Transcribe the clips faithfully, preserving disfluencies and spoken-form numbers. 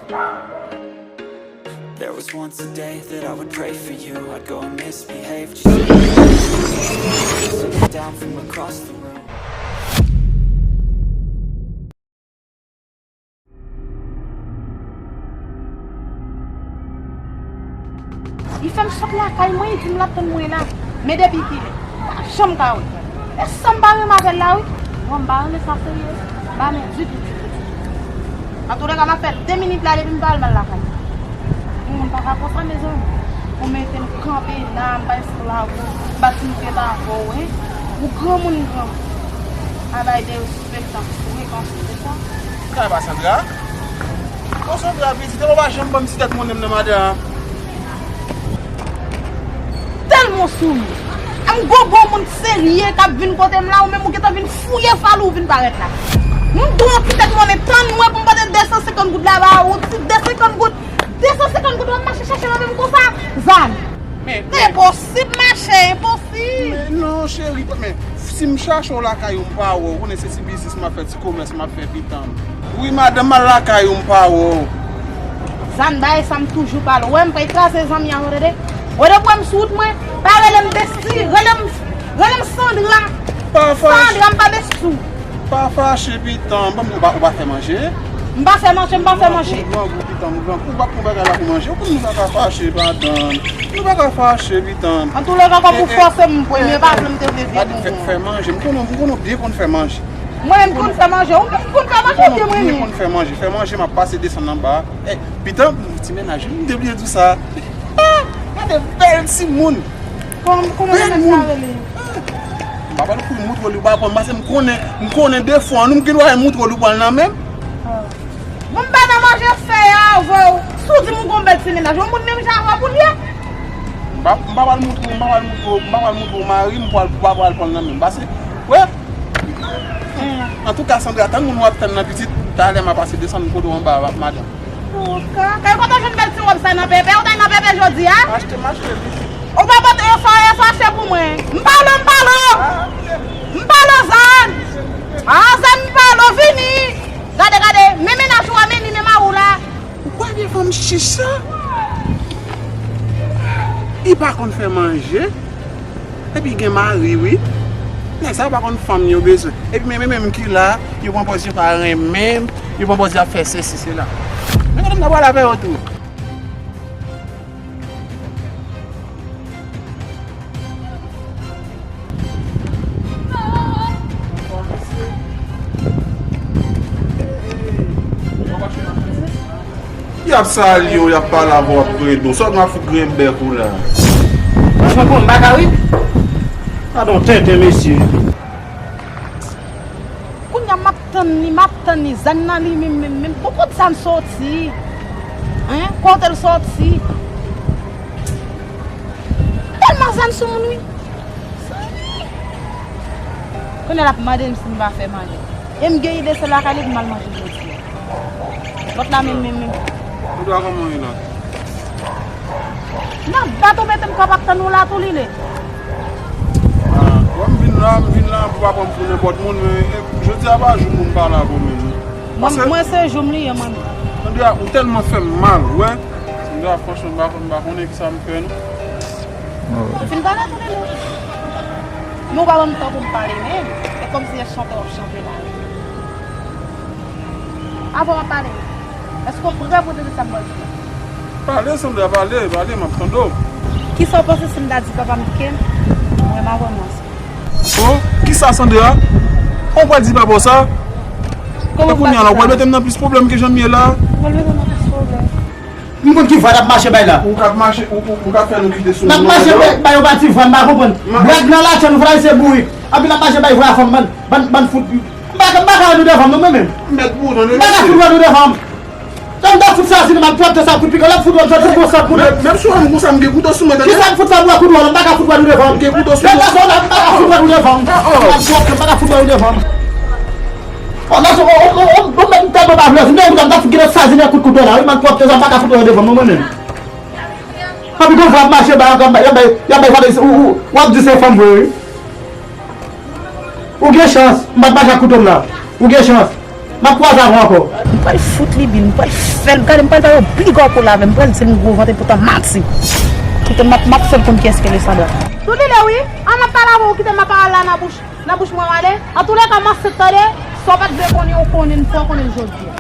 There was once a day that I would pray for you. I'd go and misbehave just to be with you. Singing down from across the room. Li fè m sot lakay mwen, li di m l ap tann mwen la. Men depi kilè? M pa janm ka wè. E sa m pa renmen avè l la wi. Bon, m pa renmen sa serye. M pa renmen ditou, ditou, ditou. Antoulèka, m ap fè de minit la depi m pral m al lakay. Yon moun pa ka konsa, mezanmi. Ou mete m kanpe la, m pa esklav ou, m pa ti m tèt avè w, en. Ou granmoun, granmoun. Pa bay derespektan, ou rekonèt sa? Sa pa Sandra? Bon, Sandra, pitit, ou pa janm ban m ti tèt mwen menm nan madan. Tèlman soumou. M gwo gwo moun serye k ap vin kote m la, ou menm ou gentan vin fouye fal ou vin parèt la. M dwe yon ti tèt monnen tann mwen pou m pote de san senkant goud la ba ou, ti de san senkant goud. De san senkant goud w ap mache chache mwen menm konsa? Zan. Men, men enposib mache, enposib. Men non, cheri, men si m chache w lakay ou m pa wè w, ou konnen se ti biznis m ap fè, ti komès m ap fè pitan m. Wi, madanm, m al lakay ou m pa wè w. Zan, bagay sa m toujou pale w. Wè m pral kraze zanmi a, ou tande? Wè depi w wè m sou wout mwen, pa rele m Besti, rele m, rele m Sandra. Pa fache. Sandra, m pa Besti. Pa fache, pitan. Ban m, ou pa, ou pa fè manje? M pa fè manje, m pa fè manje. Ou grangou, pitan, ou grangou. Ou pa pran bagay la pou manje. Ou konn nou pa ka fache, madanm. Nou pa ka fache, pitan. Antoulèka, kòm ou fòse m premye, pa vle m te vle vye bonbon. Fè, fè manje. M konnen, m konnen w byen konn fè manje. Mwen menm konn fè manje. Ou menm konn fè manje, ou byen mwen menm. Konn fè manje. Fè manje, m ap pase desann anba. Eh, pitan, ti mennaj, m te bliye di w sa. Ah, gade bèl timoun. Kòman, kòman mennaj sa rele? M pa pral kou moutre w li w pa pran, paske m konnen, m konnen defo an, nou m gen dwa moutre w li w pran nan men m. Bon, m pa nan manje fè a avè w. Si w di m ou gon bèl ti mennaj, yon moun menm jan avè w pou l ye. M pa, m pa pral moutre w, m pa pral moutre w, m pa pral moutre w mari m, pou w pa pral pran l nan men m. Paske, wè. Antouka, Sandra, tann moun w ap tann nan pitit, talè m a pase desann kote w anba, madanm. Antouka, kay kote w jwenn bèl ti wòb sa nan Pepe? Ou t al nan Pepe jodi a? Achte m achte li. Ou pa pote yon fwa, yon fwa achte pou mwen. M pale w, m pale w. M pale w, Zan. Ah, Zan, m pale w, vini. Gade, gade, men mennaj ou a, men li, men mari w la. Ou kwè gen fanm chich sa? Li pa konn fè manje. Epi gen mari wi. Nèg sa yo pa konn fanm yo bezwen. Epi men, men, menm ki la, yo pran pòz yo pa renmen m, yo pran pòz y ap fè sesi, sela. Men kote m ta pral avè yo tou. Y ap salye w, y ap pale avè w, ap griyen do. Sòt m ap fout griyen bèk ou la. Franchman, pou m pa ka ri. Gadon tenten, mesye. Kounye a, m ap tann li, m ap tann li. Zan nan li menm, menm, menm. Bon, kot Zan soti? Hein? Kote l soti? Tèlman Zan sou moun, wi. Kounye a l ap mande m si m pa fè manje. E m gen ide se lakay li pou m al manje jodi a. Lòt la menm, menm, menm. Ou dwa kòman w ye la? Nan bato mete m kòb ap tann ou la tou li le. Ah, bon, m vin la, m vin la pou pa pran m pou nenpòt moun, men, eh, jodi a pa jou pou m pale avè w menm. Mwen, mwen se jou m li ye, mwen menm. Sandra, ou tèlman fè m mal, ou wè. Sandra, franchman, m pa, m pa konnen kisa m fè, non. Ou fin pale tou li le. Men ou pa ban m tan pou m pale menm. E kòmsi se chante w ap chante la. Avan w ap pale, èske w prè pou w tande sa m pral di a? Pale, Sandra, pale, pale, m ap tande w. Kisa w panse si m ta di papa m ke m renmen avè w nan sa? Oh, kisa, Sandra? Ou pral di papa w sa? E kounye a la, ou pral mete m nan plis pwoblèm ke jan m ye la. Ou pral mete m nan plis pwoblèm. M konn ki vwa n ap mache bay la. Ou k ap mache, ou, ou, ou k ap fè nou kite sou nou. N ap mache bay, bay yon pati vwa, m pa konprann. Brad nan lache, nou fè se bourik. Anpi n ap mache bay vwa fanm, bann, bann, bann fout. M pa, m pa ka wè nou devan m, non, mwen menm. M mèt pou ou, tande, mesye. M pa ka fout wè nou devan m. Sa m ta fout sa, si nou m ap twòp, sa kout pik, l ap fout wè m, sa tout bon sa kout. Menm, menm si w wè m konsa, m gen kouto sou mwen, tande. Kisa m fout sa pou wè kout wè l, m pa ka fout wè nou devan m. M gen kouto sou mwen. Lè sa, m pa ka fout wè nou devan m. Oh, oh. M ap twòp, m pa ka fout wè nou devan m. Oh, nan, oh, oh, oh, oh, bon, men, m tèlman pa vle, si m te gen kouto, m ta fout gen lòt sazinen kout kouto la, wi, m ap twòp, sa m pa ka fout wè nou devan m, non, mwen menm. Anpi gon vwa ap mache, bay, y ap bay, y ap bay, y ap bay, ou, ou, w ap di se fanm vre, wi. Ou gen chans, m pa t mache ak kouto m la. Ou gen chans. M ap kwaze avè w ankò. M pral fout li bil, m pral fè l, gade, m pral ba yo bigò pou l avè m, m pral di l m gwo vant, epoutan manti. Kite m, m ap, m ap fè l konn kiyès ki Lisandra. Tou li lè wi, an m ap pale avè w, kite m ap pale la nan bouch, nan bouch mwen ale. Antoulèka, m ansent tande, sa w pa t vle konnen, w konnen l, fò w konnen l jodi a.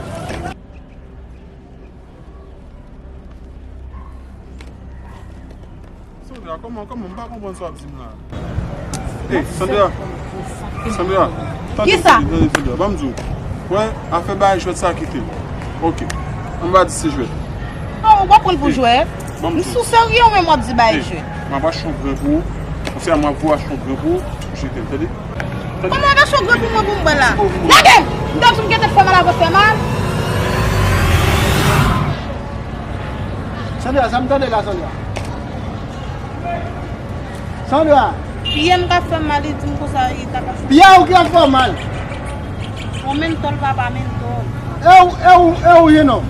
Sandra, kòman, kòman? M pa konprann sa w ap di m la. Ey, Sandra! Sandra! Tande, tande, tande, Sandra. Ban m di w. Wè, afè bay jwèt sa kite. Ok. Ann pa di se jwèt. Oh, ou pa pran l pou jwèt? M sou serye ou menm w ap di bay jwèt. M ap achte yon grenn pou ou. Konsa m ap voye achte yon grenn pou ou. Jete l, tande? Kòman w ap achte yon grenn pou mwen pou m bwè la? Lage! M t ap di w m gentan fè mal avè w fè mal. Sandra, sa m tande la, Sandra? Sandra! Pye m k ap fè m mal, li di m konsa, li t ap achte. Pye w ki ap fè w mal? Yon mentòl, papa, mentòl. E w, e w, e w ye non.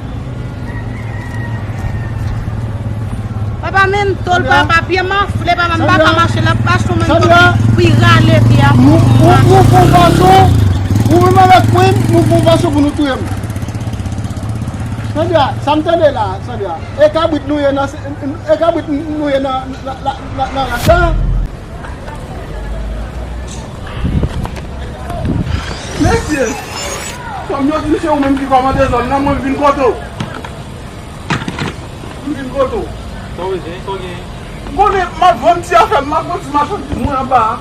Papa, mentòl, papa, pye m anfle, papa, m pa ka mache, l ap achte yon mentòl pou, pou l rale pye a pou mwen. Ou, ou, ou fè yon fason, ou menm avèk mwen, nou fè yon fason pou nou touye m. Sandra, sa m tande la, Sandra. E kabrit nou ye nan, e kabrit nou ye nan, nan, nan, nan, nan rad la. Mesye, fanm yo di se ou menm ki kòmande zòn nan, mwen vin kote w. M vin kote w. Sa w bezwen? Sa w genyen? M konnen m ap vann ti afè m, m ap vann ti machandiz mwen anba a.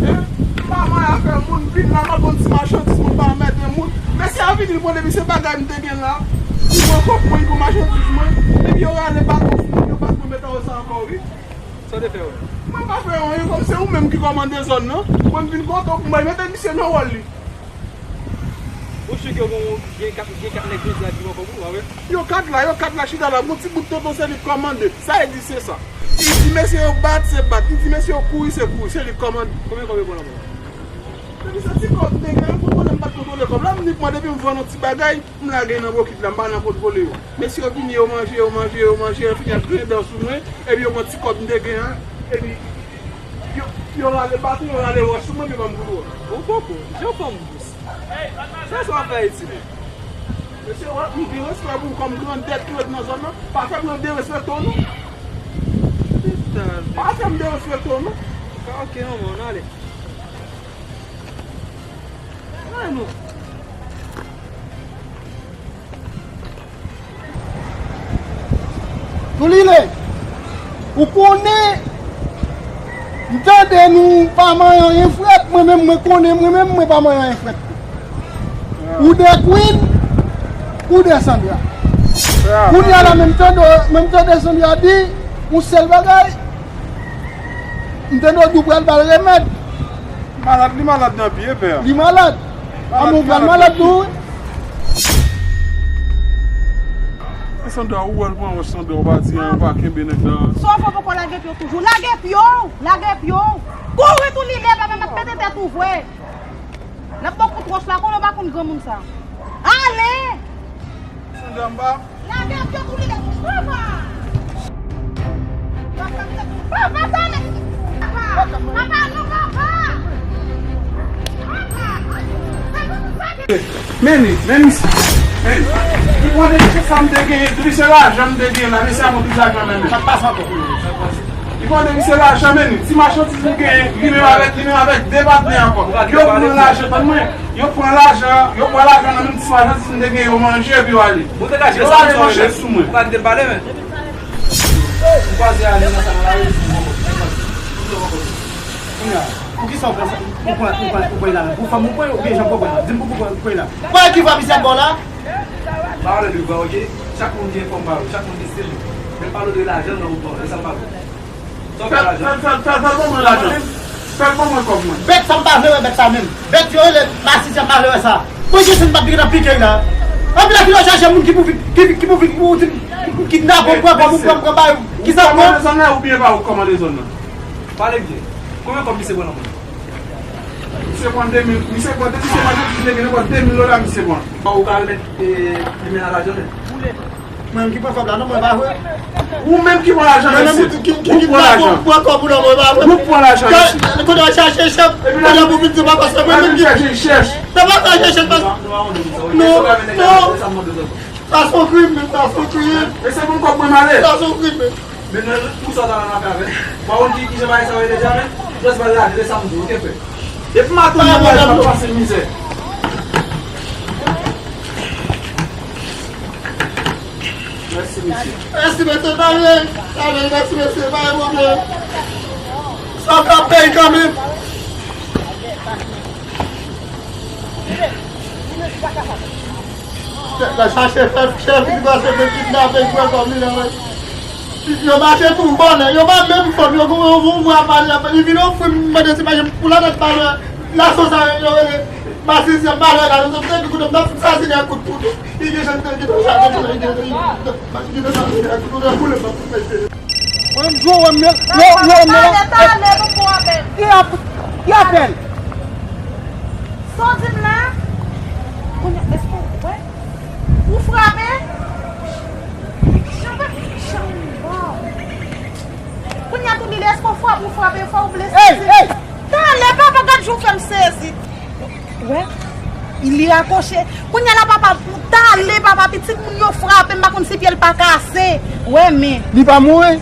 E pa mwen afè moun, vin la, m ap vann ti machandiz mwen, pa anmède moun. Mesye a vini, l pran depi se bagay m te gen la. Li pran kòb mwen, li pran machandiz mwen. Epi yo rale baton sou mwen, yo pa t mwen mete sa ankò, wi. Sa w te fè yo? Mwen pa fè anyen, kòm se ou menm ki kòmande zòn nan, mwen m vin kote w pou mwen mete misye nan wòl li. Ou si ke gen, gen kat, gen kat nèg jodi a ki pran kòb ou, pa vre? Yo kat la, yo kat la chita la, gon ti bout tonton se li k kòmande. Sa e di se sa. Li di mesye yo bat, se bat. Li di mesye yo kouri, se kouri, se li k kòmande. Konbyen kòb yo pran nan men w? Depi se ti kòb m te gen, kontwole m pa t kontwole kòb la, m ni pran depi m vann yon ti bagay. M lage nan bokit la, m pa nan pot vole yo. Mesye yo vini, yo manje, yo manje, yo manje, yo fini ap griyen dan sou mwen, epi yo pran ti kòb m te gen an, epi yo, yo rale baton, yo rale wòch sou mwen, epi yo ban m kout wòch. Ou poko, jan fanm dous. Sa sa w ap fè Ayiti menm? Mesye, wè, m gen respè pou ou kòm grandèt ki ret nan zòn nan. Pa fè m derespekte w non. Pa fè m derespekte w non. Ok, manman, ann ale. Ann ale nou. Toulile, ou konnen, m tande nou pa manyen anyen frèt, mwen menm mwen konnen, mwen menm mwen pa manyen anyen frèt. Ou de Queen, ou de Sandra. Kounye a la, menm tande, menm tande Sandra di yon sèl bagay, m tande w di w pral ba l remèd. Malad, li malad nan pye, pè. Li malad. Malad, a, men ou pral malad tou, wi. E Sandra, ou wè l pran wòch Sandra, ou pa di anyen, ou pa kenbe nèg la. Sa w fè poko lage pye w toujou? Lage pye w! Lage pye w! Kouri Toulile, papa, m ap pete tèt ou vre. L ap ba w kout wòch la, konnen w pa konn granmoun sa. Ale! Sandra, m pa Lage pye w Toulile. Papa! Papa, tande! Papa! Papa, non, papa! Papa! Men li, men misye. Men li. Li pran depi se sa m te genyen, depi se lajan m te genyen la, mesye a pran tout lajan nan men m. Sa k pase ankò? Li pran depi se lajan men li. Ti machandiz m genyen, li menm avèk, li menm avèk de patnè ankò. Yo pran lajan, tann mwen. Yo pran lajan, yo pran lajan nan menm ti machandiz m te genyen, yo manje epi yo ale. Yo rale manchèt sou mwen. Ou pa kite m pale, men. M kwaze ale nan sa nan lari, m pran kòb. Kounye a, poukisa ou pran sa, ou pran, ou pran, ou pran la menm? Pou fanm ou pran, oubyen jan ou pran la? Di m pou, pou pran, ou pran la. Pran ki fwa misye ap ba w la? Pa pale de vwa, ok? Chak moun gen fanm pa yo, chak moun gen stil li. Men pale de lajan nan ou pran, e sa m pa vle. Fè, fè, fè, fè, fè l ban mwen lajan. Fè l ban mwen kòb mwen. Bèt sa m pa vle wè bèt sa menm. Bèt yo rele masisi a m pa vle wè sa. Mwen Jezi m p ap vin nan pike la. Anpil anpil yo chache moun ki pou vin, ki, ki pou vin pou, pou, pou kidnape, pran kòb ou pran, pran bagay ou. Kisa ou pran? Ou kòmande zòn nan oubyen pa ou kòmande zòn nan? Pale byen. Konbyen kòb misye pran nan men w? Misye pran de mil, misye pran de, misye pran de, misye gen nenpòt de mil dola misye pran. Ou ka remèt, e, li men nan lajan men. Mwen menm ki pran kòb la, non, mwen pa vre. Ou menm ki pran lajan, mesye. Mwen menm ki, ki, ki, ki pran lajan. Pran kòb ou non, mwen pa vre. Ou pran lajan, mesye. Kote w al chache chèf, kote w pou vin di papa sa, mwen menm ki chèf. Sa pa chache chèf, non, non. Sa se yon krim, men, sa se yon krim. E se pou kòb mwen m ale. Sa se yon krim, men. Men nan, pou sa w ta nan afè avè l. Pa konn ki, ki jan bagay sa yo ye deja, men. Jès ba l lage, lè sa m di, oke, frè. Depi maten, mwen pa pase mizè. Mèsi, mesye. Mèsi, mesye. Talè, talè, mèsi, mesye. Pa gen pwoblèm. Sa w ka peye kanmenm. Chèf la chache fè chèf li pase fè kidnape, pran kòb li la, wi. Yo mache tou vòlè, yo pa menm fanm, yo gon yon vwa pale, li vin ofri m mande si pa gen pou la tèt malè, laso sa yo rele masisi malè la, yo te ki koute m nan sasinen ak kout kouto. Li gen jan te gen yon chak, li gen, li gen sasinen ak kout kouto, boule m nan kout mesye. Mwen m jwe wè m yo, yo, yo, yo. Talè, talè, pou pou apèl. Ki ap, ki apèl? Sa w di m la? Kounye, èske w wè? Ou frape? Jan pa, jan, waw. Kounye a tou li di, èske w frape, ou frape, fò ou blese. Ey, ey! Talè, papa, gad jan w fè m sezi. Wè, li rakwoche. Kounye a la, papa, talè, papa, pitit moun yo frape, m pa konn si pye l pa kase. Wè, men. Li pa mouri?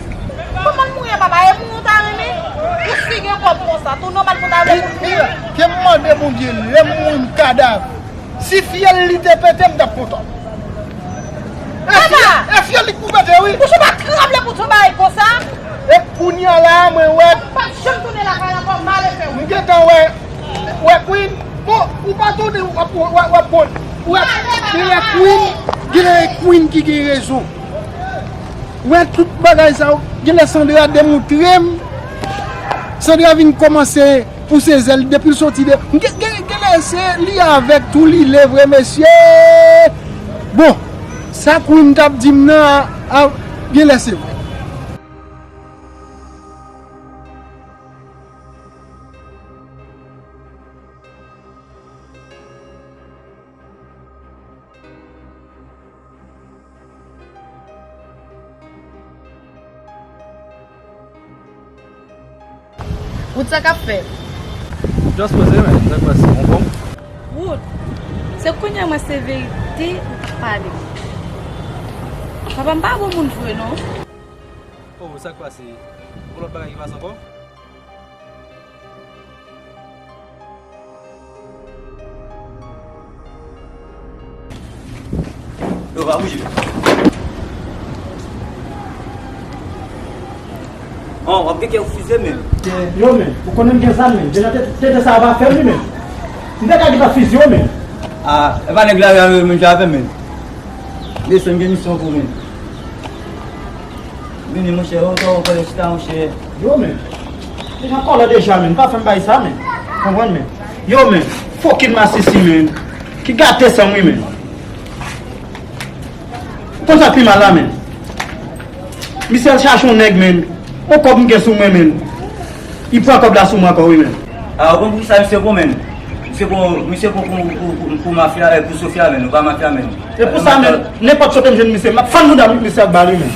Kòman l mouri, papa? E mouri ou ta renmen? Ou si gen kòb konsa, tou nòmal pou ta vle moun mouri. Ke m mande Bondye, lè m mouri, m kadav. Si fyèl li te pete, m t ap kontan. E fyèl, e fyèl li k pou pete, wi. Bouch ou pa tranble pou t yon bagay konsa? E kounye a la, mwen wè. P ap janm tounen lakay ankò, malefè w. M gentan wè, wè Queen. Bon, ou pa tounen, w ap, w ap, w ap konn. Wè, genlè Queen, genlè Queen ki gen rezon. Wè, tout bagay sa yo, genlè Sandra demoutre m. Sandra vin kòmanse pouse zèl depi l soti de. Gen, gen, genlè se li avèk tou li le vre, mesye. Bon, sa Queen t ap di m nan, a, a, genlè se vre. Wood, sa k ap fèt? Just poze, men, sa k pase? Ou anfòm? Wood, se kounye a m wè se verite ou t ap pale. Papa m pa bon moun vre, non. Oh, sa k pase? Gon lòt bagay ki pase ankò? Yo, pa bouje. Oh, w ap gen kè refize, men. Yo, men, ou konnen m gen zam, men. Deja tete sa a pa fè m, li, men. M te ka gentan fiziye w, men. Ah, e pa nèg lari a yo menm jan avè m, men. Desann, gen misyon pou ou, men. Vini, monchè, ou ankò, ou ankò chita, monchè. Yo, men. Deja kòlè deja, men. Pa fè m bay sa, men. Konprann, men. Yo, men. Fokin masisi, men. Ki gate san m, wi, men. Konsa pi mal la, men. Misye al chache yon nèg, men. On kòb m gen sou mwen, men. Li pran kòb la sou mwen ankò, wi, men. Ah, ou konn poukisa misye pran, men? Misye pran, misye pran pou, pou, pou, pou mafya, eh, pou Sofia, men. Ou pa mafya, men. E pou sa, men, nenpòt kote m jwenn misye, m ap fann bouda misye ak bal, wi, men.